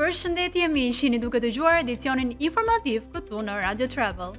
Përshëndetje miq, jeni duke dëgjuar edicionin informativ këtu në Radio Travel.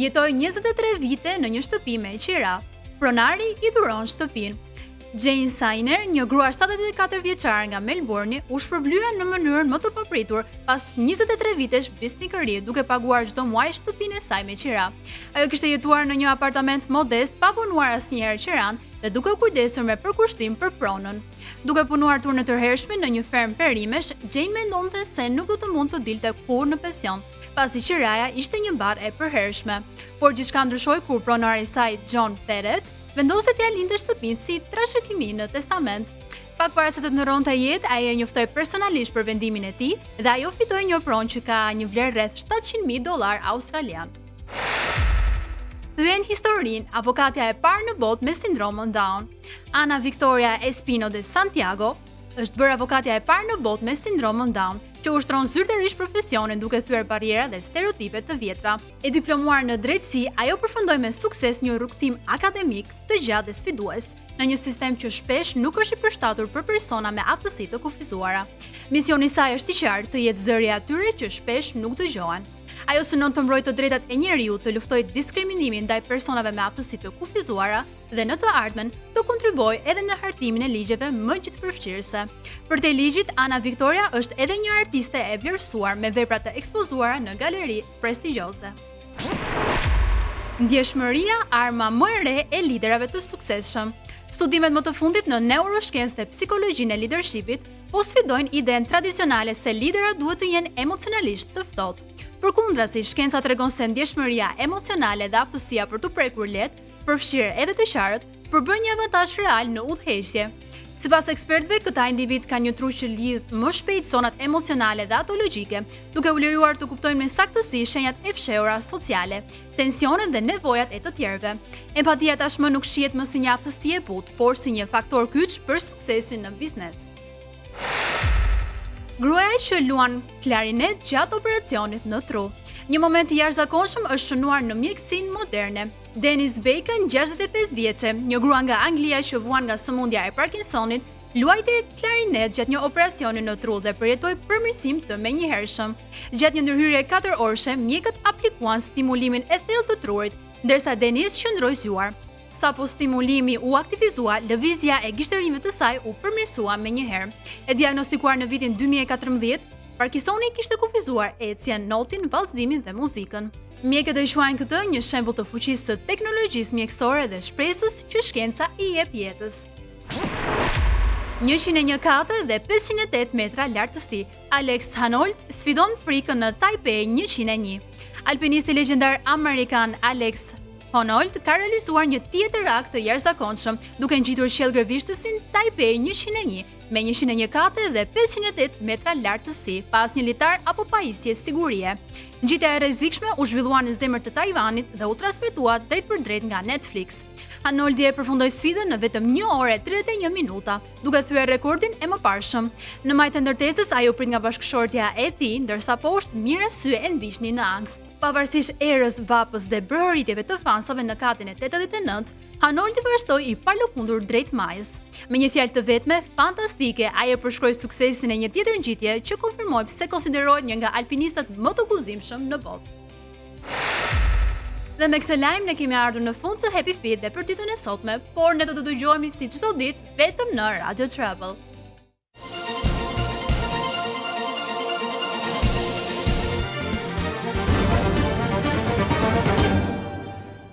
Jetoi 23 vite në një shtëpi me qira. Pronari i dhuron shtëpinë. Jane Sainer, një grua 74 vjeçare nga Melbourne, u shpërblye në mënyrën më të papritur pas 23 vitesh besnikëri, duke paguar çdo muaj shtëpinë e saj me qira. Ajo kishte jetuar në një apartament modest pa vonuar asnjëherë qiranë dhe duke u kujdesur me përkushtim për pronën. Duke punuar turne të hershme në një fermë perimesh, Jane mendonte se nuk do të mund të dilte kurrë në pension, pasi qiraja ishte një barrë e përhershme. Por gjithçka ndryshoi kur pronari i saj, John Perret, vendosi t'ia linte shtëpinë si trashëgimi në testament. Pak para se të ndërronte jetë, ai e njoftoi personalisht për vendimin e tij dhe ajo fitoi një pronë që ka një vlerë rreth 700.000 dollarë australian. Thyen historinë, avokatja e parë në botë me sindromën Down. Ana Victoria Espino de Santiago është bërë avokatja e parë në botë me sindromën Down, që ushtron zyrtarisht profesionin duke thyer barriera dhe stereotipe të vjetra. E diplomuar në drejtësi, ajo përfundoi me sukses një rrugëtim akademik të gjatë dhe sfidues, në një sistem që shpesh nuk është i përshtatur për persona me aftësi të kufizuara. Misioni i saj është i qartë, të jetë zëri i atyre që shpesh nuk dëgjohen. Ajo synon të mbrojë të drejtat e njeriut, të luftojë diskriminimin ndaj personave me aftësi të kufizuara dhe në të ardhmen të kontribuojë edhe në hartimin e ligjeve më gjithëpërfshirëse. Përtej ligjit, Ana Victoria është edhe një artiste e vlerësuar me vepra të ekspozuara në galeri prestigjioze. Ndjeshmëria, arma më e re e liderave të suksesshëm. Studimet më të fundit në neuroshkencë dhe psikologjinë e lidershipit po sfidojnë idenë tradicionale se liderët duhet të jenë emocionalisht të ftohtë. Përkundrazi, shkenca tregon se ndjeshmëria emocionale dhe aftësia për t'u prekur lehtë përfshirë edhe të qarët, përbën një avantazh real në udhëheqje. Sipas ekspertëve, këta individë kanë një tru që lidh më shpejt zonat emocionale dhe ato logjike, duke u lejuar të kuptojnë me saktësi shenjat e fshehura sociale, tensionet dhe nevojat e të tjerëve. Empatia tashmë nuk shihet më si një aftësi e butë, por si një faktor kyç për suksesin në biznes. Gruaja që luan klarinet gjatë operacionit në tru. Një moment i jashtëzakonshëm është shënuar në mjekësinë moderne. Denise Bacon, 65 vjeçe, një grua nga Anglia që vuan nga sëmundja e Parkinsonit, luajti klarinet gjatë një operacioni në tru dhe përjetoi përmirësim të menjëhershëm. Gjatë një ndërhyrje 4 orëshe, mjekët aplikuan stimulimin e thellë të trurit, ndërsa Denise qëndroi zgjuar. Sapo stimulimi u aktivizua, lëvizja e gishtërinjve të saj u përmirësua menjëherë. E diagnostikuar në vitin 2014, Parkinsoni kishte kufizuar ecjen, notin, vallëzimin dhe muzikën. Mjekët e quajnë këtë një shembull të fuqisë së teknologjisë mjekësore dhe shpresës që shkenca i jep jetës. 101 kate dhe 508 metra lartësi, Alex Honnold sfidon frikën në Taipei 101. Alpinisti legjendar amerikan Alex Honnold ka realizuar një tjetër akt të jashtëzakonshëm, duke ngjitur qiellgërvishtësin Taipei 101 me 101 kate dhe 508 metra lartësi, pa asnjë litar apo pajisje sigurie. Ngjitja e rrezikshme u zhvillua në zemër të Tajvanit dhe u transmetua drejtpërdrejt nga Netflix. Honnoldi e përfundoi sfidën në vetëm 1 orë e 31 minuta, duke thyer rekordin e mëparshëm. Në majë të ndërtesës ai u prit nga bashkëshortja e tij, ndërsa poshtë mijëra sy e ndiqnin në ankth. Pavarësisht erës, vapës dhe brohoritjeve të fansave në katin e 89, Honnoldi vazhdoi i palëkundur drejt majës. Me një fjalë të vetme, fantastike, ai e përshkroi suksesin e një tjetër ngjitje që konfirmoi pse konsiderohet një nga alpinistët më të guximshëm në botë. Dhe me këtë lajm ne kemi ardhur në fund të Happy Feet dhe për ditën e sotme, por ne do të dëgjohemi si çdo ditë vetëm në Radio Travel.